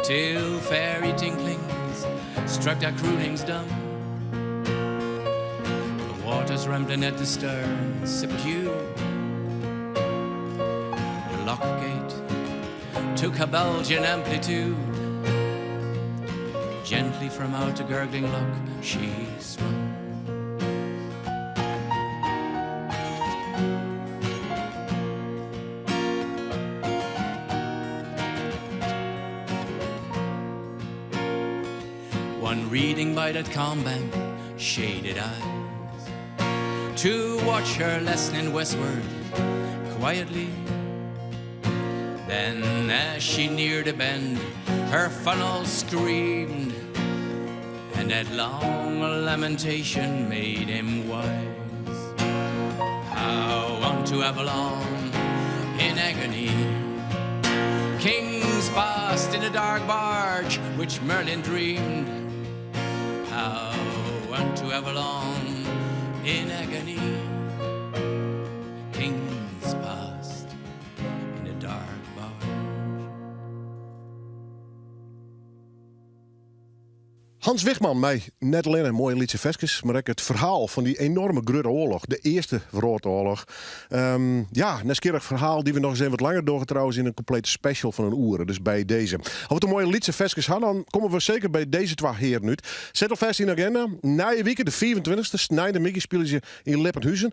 till fairy tinklings struck their croonings dumb. The waters rambling at the stern subdued. The lock gate took her bulging amplitude. Gently from out the gurgling lock she swung. One reading by that calm bank, shaded eyes, to watch her lessening westward quietly. Then as she neared a bend, her funnel screamed, and that long lamentation made him wise. How unto Avalon in agony kings passed in a dark barge which Merlin dreamed. How unto Avalon in agony kings passed in a dark barge. Hans Wigman, mei net allinne moaie lytse ferskes, mar ek it ferhaal fan dy enoarme grutte oarloch, de Earste Wrâldoarloch. Ja, nijsgjirrich ferhaal dy't we noch ris even wat langer dogge trouwens yn in komplete special fan in oere, dus by dizze. As we it oer moaie lytse ferskes ha, dan komme we seker by dizze twa hearen út. Set alfêst yn de aginda. Nije wike, de 25e, sneintemiddei spylje se yn Lippenhuzen.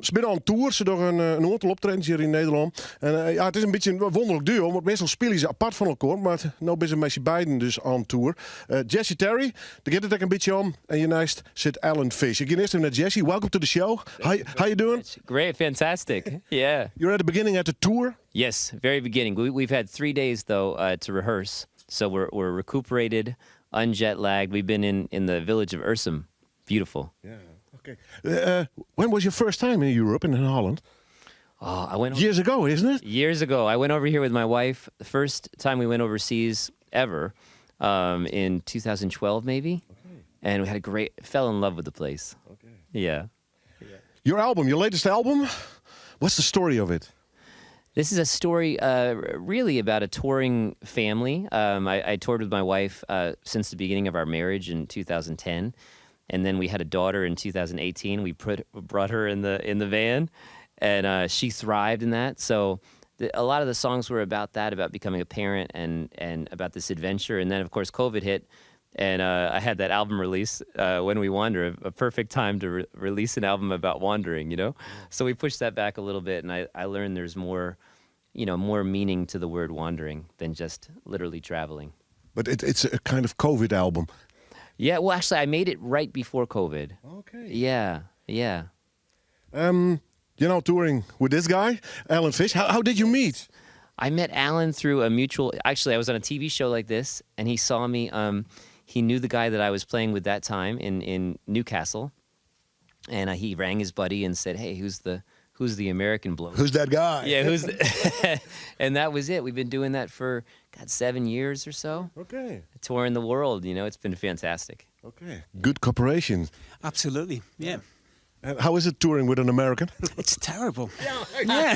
Se binne al in tour, se dogge in oantal optredens hjir yn Nederlân. En ja, it is in bytsje in wûnderlik duo, want meastal spylje se apart fan elkoar, mar no binne se mei syn beiden dus on tour. Jesse Terry, dêr giet it ek in bytsje om. En hjirneist sit Alan Fish. Ik gean earst even nei Jesse. Welcome to the show. How you doing? Great, fantastic. Yeah. You're at the beginning at the tour? Yes, very beginning. We've had 3 days, though, to rehearse. So we're recuperated, unjet lagged. We've been in the village of Ursem. Beautiful. Yeah, okay. When was your first time in Europe, in Holland? Oh, I went Years ago, isn't it? Years ago. I went over here with my wife. The first time we went overseas ever, in 2012, maybe. Okay. And we had a great, fell in love with the place. Okay. Yeah. Your album, your latest album, what's the story of it? This is a story really about a touring family. I toured with my wife since the beginning of our marriage in 2010, and then we had a daughter in 2018. We brought her in the van, and she thrived in that. So a lot of the songs were about that, about becoming a parent and about this adventure. And then, of course, COVID hit, and I had that album release, When We Wander, a perfect time to release an album about wandering, you know? So we pushed that back a little bit, and I learned there's more meaning to the word wandering than just literally traveling. But it's a kind of COVID album. Yeah, well, actually, I made it right before COVID. Okay. Yeah. You're now touring with this guy, Alan Fish. How did you meet? I met Alan through a mutual. Actually, I was on a TV show like this, and he saw me. He knew the guy that I was playing with that time in Newcastle, and he rang his buddy and said, "Hey, who's the American bloke? Who's that guy?" Yeah, who's? And that was it. We've been doing that for God 7 years or so. Touring the world. It's been fantastic. Okay. Good cooperation. Absolutely, yeah. And how is it touring with an American? It's terrible. Yeah.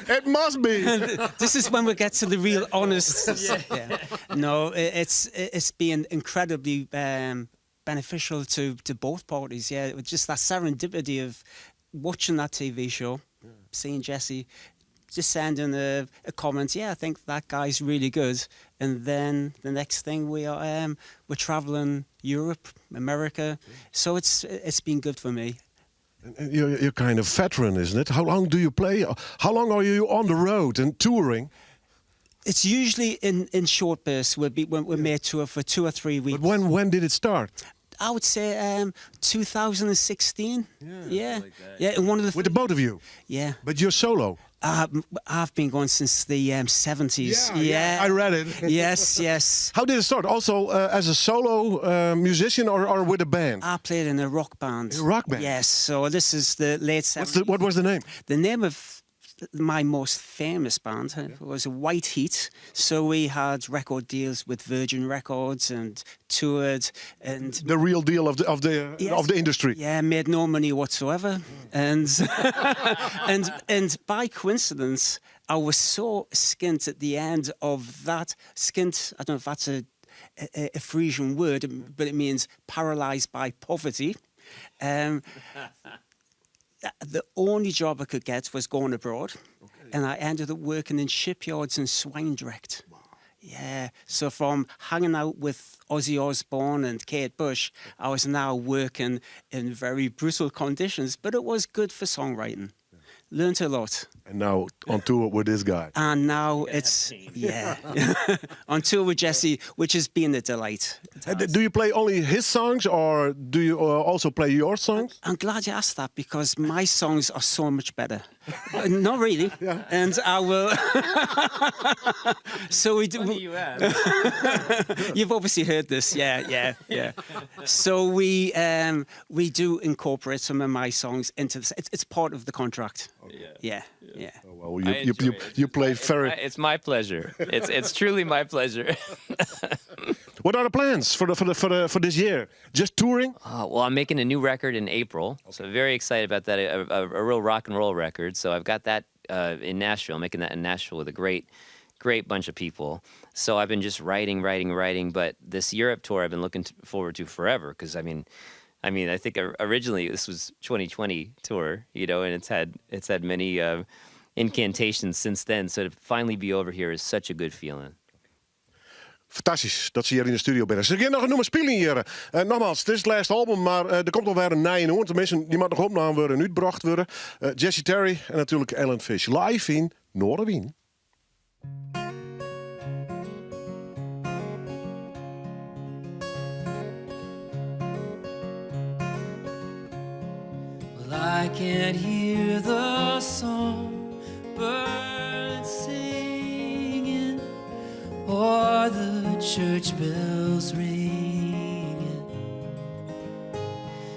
It must be. This is when we get to the real honest. Yeah. No, it's been incredibly beneficial to both parties. Yeah, it was just that serendipity of watching that TV show, seeing Jesse, just sending a comment. Yeah, I think that guy's really good. And then the next thing we're traveling Europe, America. So it's been good for me. And you're kind of veteran, isn't it? How long do you play? How long are you on the road and touring? It's usually in short bursts. We'll be when we may tour for 2 or 3 weeks. But when did it start? I would say 2016. Yeah. And one of the With the both of you. Yeah. But you're solo. I've been going since the 70s. Yeah, I read it. Yes. How did it start? Also as a solo musician or with a band? I played in a rock band. A rock band? Yes. So this is the late 70s. What was the name? The name of my most famous band was White Heat. So we had record deals with Virgin Records and toured and the real deal of the industry. Yeah, made no money whatsoever, and by coincidence, I was so skint at the end of that skint. I don't know if that's a Frisian word, but it means paralyzed by poverty. The only job I could get was going abroad, and I ended up working in shipyards in Zwijndrecht. Yeah, so from hanging out with Ozzy Osbourne and Kate Bush, I was now working in very brutal conditions, but it was good for songwriting. Learned a lot. And now on tour with this guy. And now it's, yeah, on tour with Jesse, which has been a delight. And do you play only his songs or do you also play your songs? I'm glad you asked that because my songs are so much better. Not really. And I will. So we do. Funny you ask. You've obviously heard this, yeah. So we do incorporate some of my songs into this. It's part of the contract. Yeah. Oh, well, I enjoy it. You play very. It's my pleasure. It's truly my pleasure. What are the plans for this year? Just touring? Well, I'm making a new record in April, so very excited about that. A real rock and roll record. So I've got that in Nashville. I'm making that in Nashville with a great, great bunch of people. So I've been just writing, writing, writing. But this Europe tour, I've been looking forward to forever because I mean, I think originally this was 2020 tour, and it's had many incantations since then. So to finally be over here is such a good feeling. Fantastysk dat se hjir yn de studio binne. Se geane noch in nûmer spylje hjir. Nogmaals, dit is it lêste album, mar der komt alwer in nije oan. Teminsten, dy moat noch opnommen wurde en útbrocht wurde. Jesse Terry en natuerlik Alan Fish live yn Noardewyn. Well, I can't hear the songbirds singing or the church bells ringing.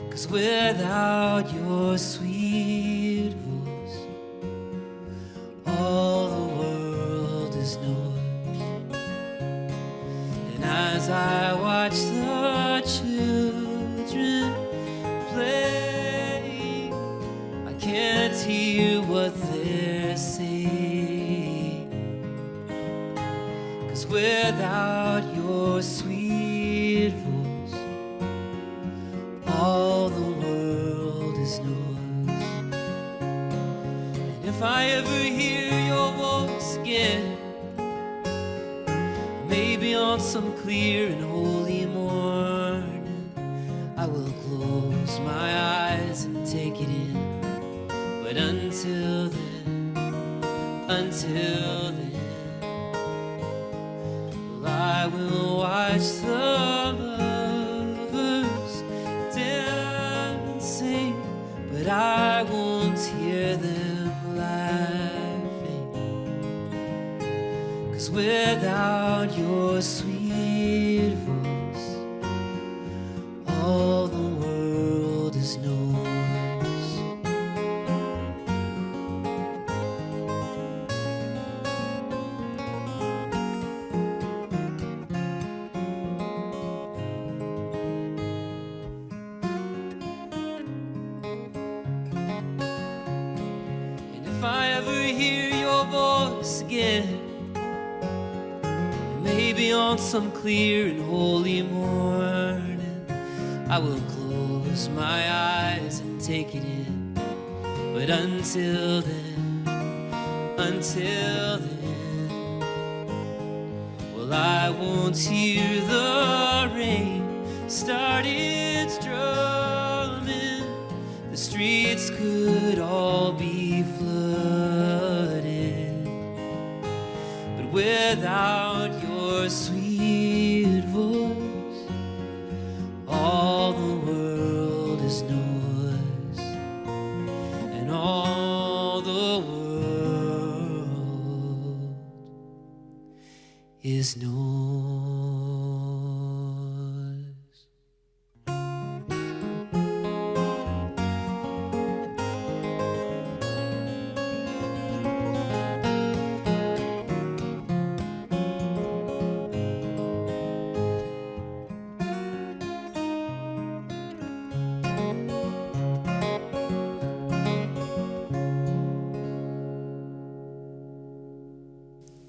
'Cause without your sweet voice, all the world is noise. And as I watch the children play, I can't hear what they're saying. 'Cause without your sweet voice, all the world is noise. And if I ever hear your voice again, maybe on some clear and holy morning, I will close my eyes and take it in. But until then, until then, well, I will watch the lovers dancing, but I won't hear. Cause without your sweet voice, all the world is noise. And if I ever hear your voice again, maybe on some clear and holy morning, I will close my eyes and take it in. But until then, until then, well, I won't hear the rain start its drumming. The streets could all be flooded. But without your sweet voice, all the world is noise. And all the world is noise.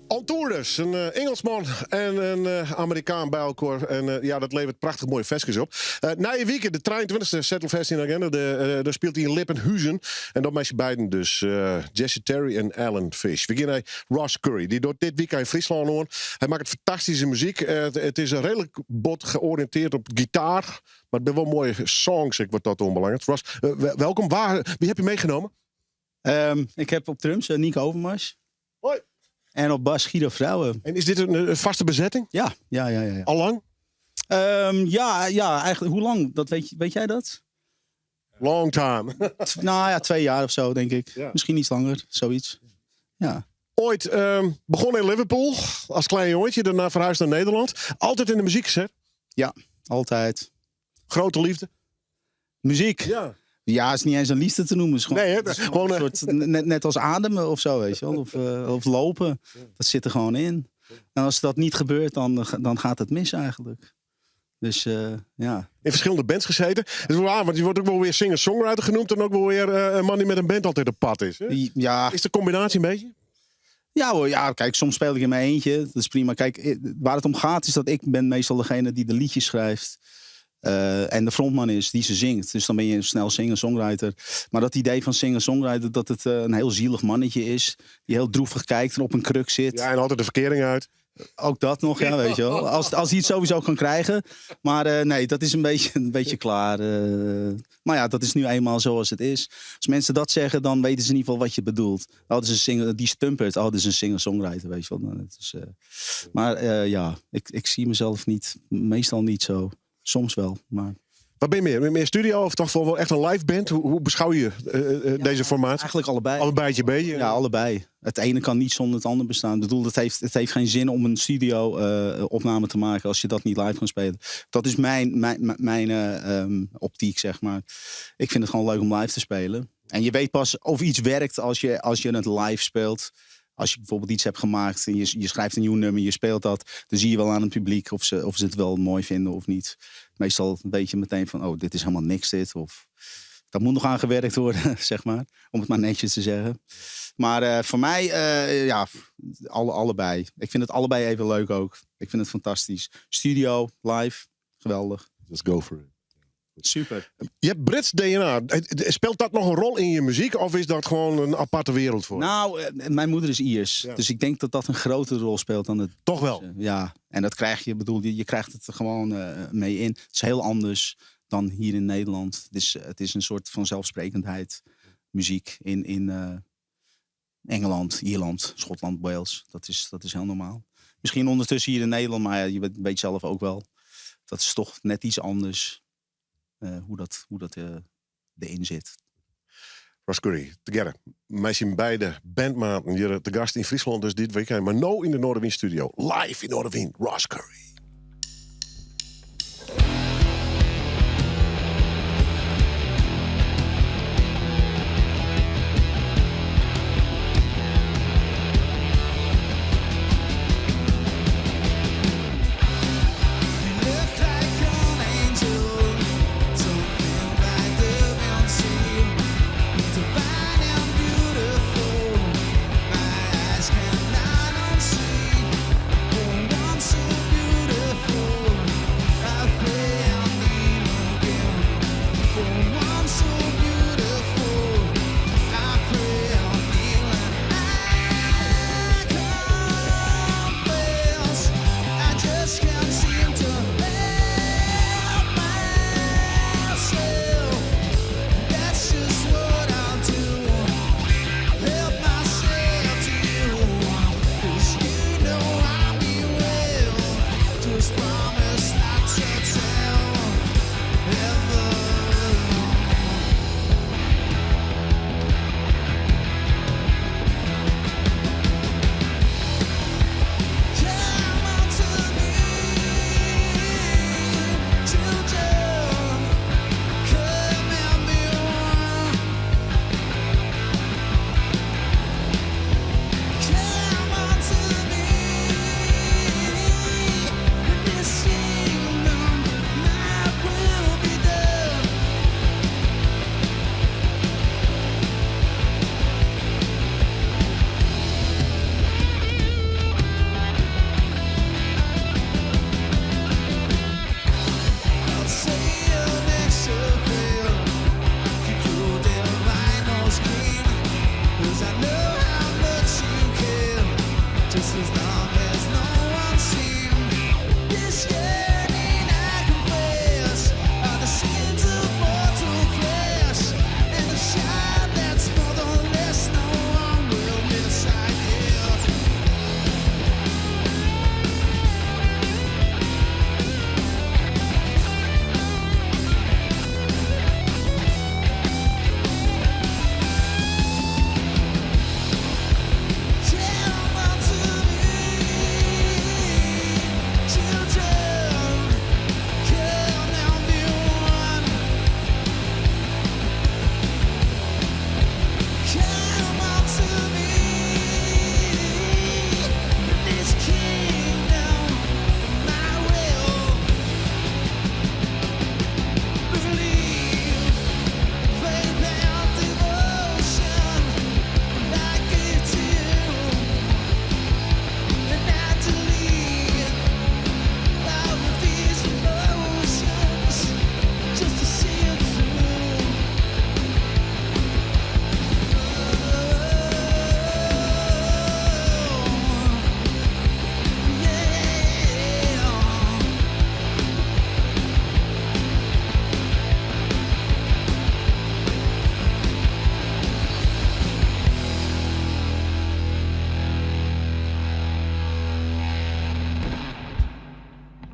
On tour dus. Een Engelsman en een Amerikaan by elkoar. En ja, dat leveret prachtich moaie ferskes op. Nije wike, de 23e Settlefest yn de agenda. Dêr spilet hy yn Lippenhuzen. En dat mei syn beiden dus. Jesse Terry en Alan Fish. We gean nei Ross Currie. Dy docht dit wykein Fryslân oan. Hy makket fantastyske muzyk. It is reedlik bot georiïntearre op gitaar. Mar it binne wol moaie songs, ek wat dat oanbelanget. Ross, welkom. Wie heb je meegenomen? Ik heb op drums Nico Overmars. Hoi. En op bas Guido Vrouwen. En is dit een vaste bezetting? Ja, ja, ja, ja, ja. Al lang? Ja, ja, eigenlijk. Hoe lang? Dat weet jij dat? Long time. Nou ja, 2 jaar of zo, denk ik. Ja. Misschien iets langer, zoiets. Ja. Ooit begonnen in Liverpool als klein jongetje, daarna verhuisd naar Nederland. Altijd in de muziek gezet? Ja, altijd. Grote liefde? Muziek? Ja. Ja, het is niet eens een liefde te noemen. Het is gewoon, Nee, hè? het is gewoon Gewoon, een soort, net als ademen of zo, weet je wel. Of lopen. Dat zit er gewoon in. En als dat niet gebeurt, dan gaat het mis eigenlijk. Dus ja. In verschillende bands gezeten. Dat is wel waar, want je wordt ook wel weer singer-songwriter genoemd. En ook wel weer een man die met een band altijd op pad is. Hè? Ja. Is de combinatie een beetje? Ja hoor, ja, kijk, soms speel ik in mijn eentje. Dat is prima. Kijk, waar het om gaat is dat ik ben meestal degene die de liedjes schrijft. En de frontman is die ze zingt. Dus dan ben je snel singer-songwriter. Maar dat idee van singer-songwriter, dat het een heel zielig mannetje is. Die heel droevig kijkt en op een kruk zit. Ja, en altijd de verkering uit. Ook dat nog, ja, weet je wel. Als hij het sowieso kan krijgen. Maar nee, dat is een beetje klaar. Maar ja, dat is nu eenmaal zoals het is. Als mensen dat zeggen, dan weten ze in ieder geval wat je bedoelt. Oh, dat is een singer, die stumpert. Oh, dat is een singer-songwriter, weet je wel. Nou, dat is maar ja, ik zie mezelf niet, meestal niet zo. Soms wel, maar... Wat ben je meer? Meer studio of toch wel echt een live band? Hoe beschouw je Ja, deze formatie? Eigenlijk allebei. Allebei een beetje? Ja, allebei. Het ene kan niet zonder het ander bestaan. Ik bedoel, het heeft geen zin om een studio opname te maken als je dat niet live kan spelen. Dat is mijn optiek. Ik vind het gewoon leuk om live te spelen. En je weet pas of iets werkt als je het live speelt. Als je bijvoorbeeld iets hebt gemaakt en je schrijft een nieuw nummer, je speelt dat, dan zie je wel aan het publiek of ze het wel mooi vinden of niet. Meestal weet je meteen van, oh, dit is helemaal niks dit. Of dat moet nog aan gewerkt worden, om het maar netjes te zeggen. Maar voor mij, ja, allebei. Ik vind het allebei even leuk ook. Ik vind het fantastisch. Studio, live, geweldig. Let's go for it. Super. Je hebt Brits DNA. Speelt dat nog een rol in je muziek of is dat gewoon een aparte wereld voor je? Mijn moeder is Iers. Dus ik denk dat dat een grotere rol speelt dan het... Toch wel? Ja, en dat krijg je, bedoel, je krijgt het er gewoon mee in. Het is heel anders dan hier in Nederland. Het is een soort van zelfsprekendheid. Muziek in Engeland, Ierland, Schotland, Wales. Dat is heel normaal. Misschien ondertussen hier in Nederland, maar ja, je weet zelf ook wel. Dat is toch net iets anders. Hoe dat erin zit. Ross Currie, tegearre mei syn beide bandmaten hjir te gast yn Fryslân dus dit weekend. Mar no yn de Noardewyn studio, live yn Noardewyn, Ross Currie.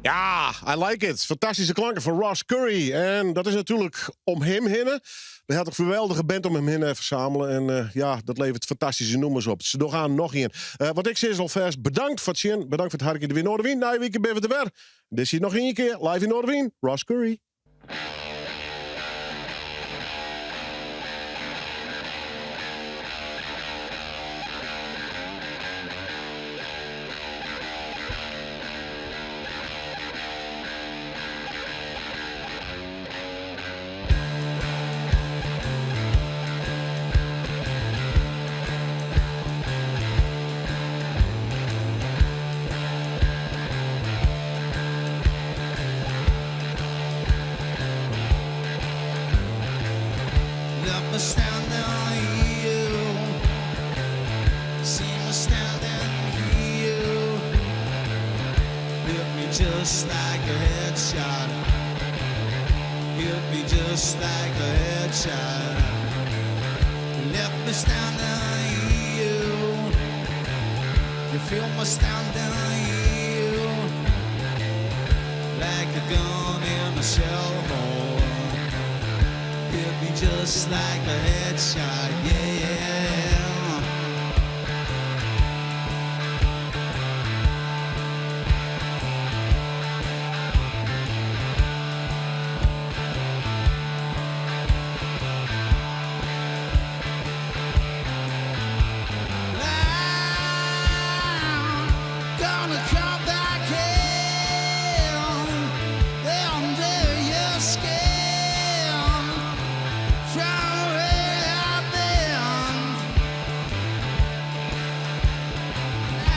Ja, I like it. Fantastyske klanken fan Ross Currie. En dat is natuerlik om him hinne. Hy hat in geweldige band om him hinne fersamele. En ja, dat leveret fantastyske nûmers op. Se dogge oan noch ien. Wat ik sis alfêst, bedankt foar it sjen. Bedankt foar it harkjen. Der wie Noardewyn. Nije wike binne we der wer. Dit is noch ien kear live yn Noardewyn. Ross Currie. Let me standing here. See me standing here. Hit me just like a headshot. Hit me just like a headshot. Left me standing here. You feel me standing here. Like a gun in a shell hole. Hit me just like a headshot, yeah. I'm gonna come back here under your skin from where I've been. I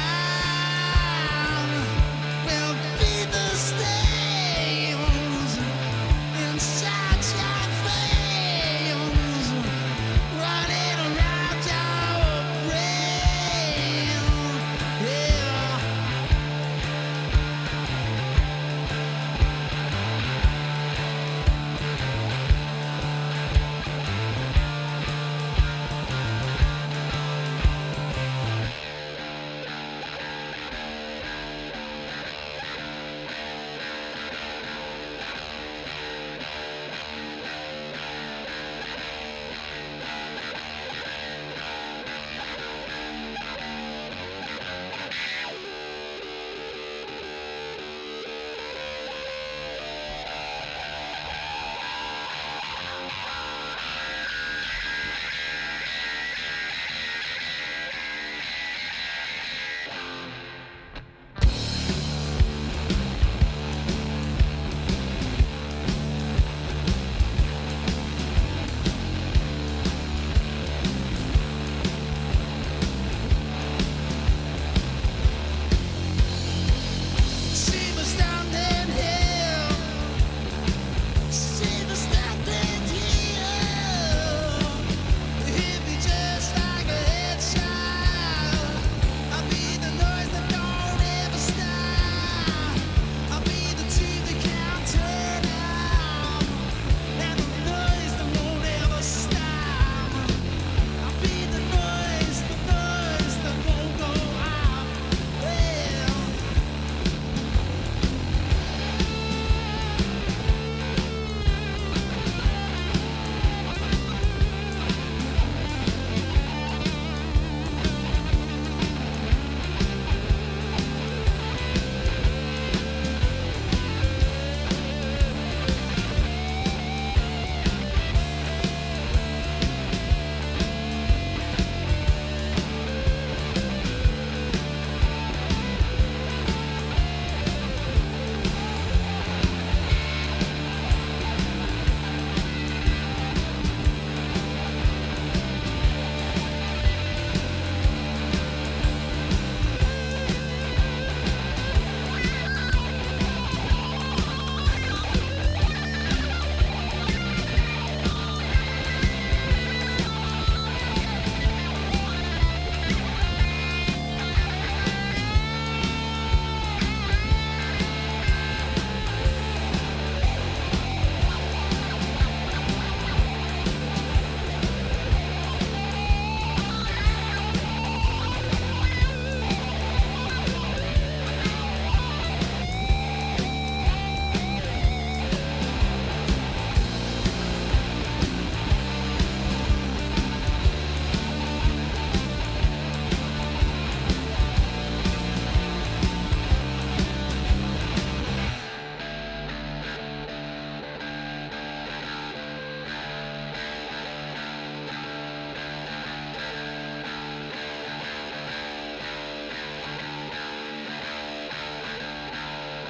will be the stains inside your veins, running around your brain. Yeah. See me standing here. See me standing here. Hit me just like a headshot. I'll be the noise that don't ever stop. I'll be the team that can't turn out, and the noise that won't ever stop. I'll be the noise that won't go out. Well.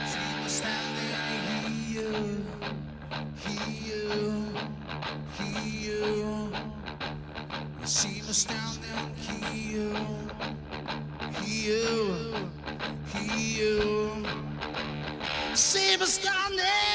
See me standing here, here, here. You see me standing here, here, here. See me standing.